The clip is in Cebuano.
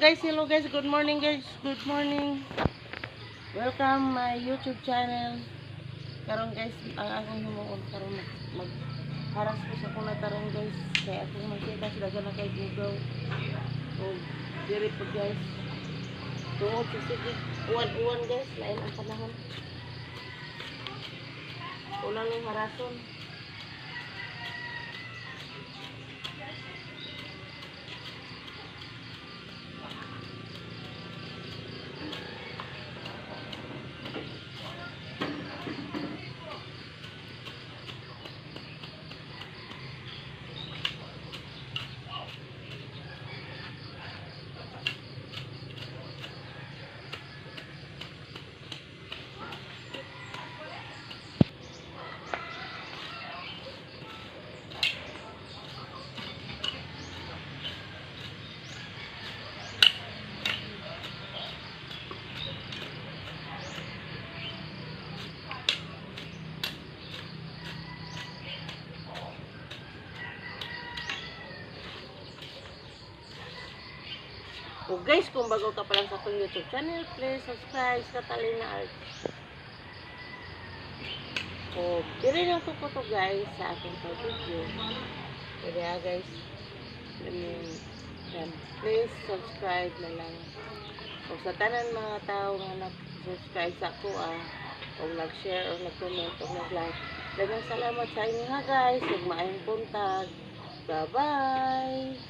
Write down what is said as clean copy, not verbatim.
Guys, hello guys, good morning guys, good morning. Welcome my YouTube channel. Karon guys, ang akong himuon karon mag haras ko sa akong natarong, guys. Kay akong makita sila na kay Google. O diri po, guys. Tungod sa sige uwan-uwan guys, lain ang panahon. Kulang ng harason. O guys, kung bago ka pa lang sa akong YouTube channel, please subscribe Catalina Art. O, diri lang ko to guys sa akong pag-video. Kaya guys, I mean, yan, please subscribe na lang. O sa tanan mga tao nga nag-subscribe sa ako o nag-share o nag-comment o nag-like. Daghang salamat sa inyo ha guys. Ug maayong buntag. Bye-bye!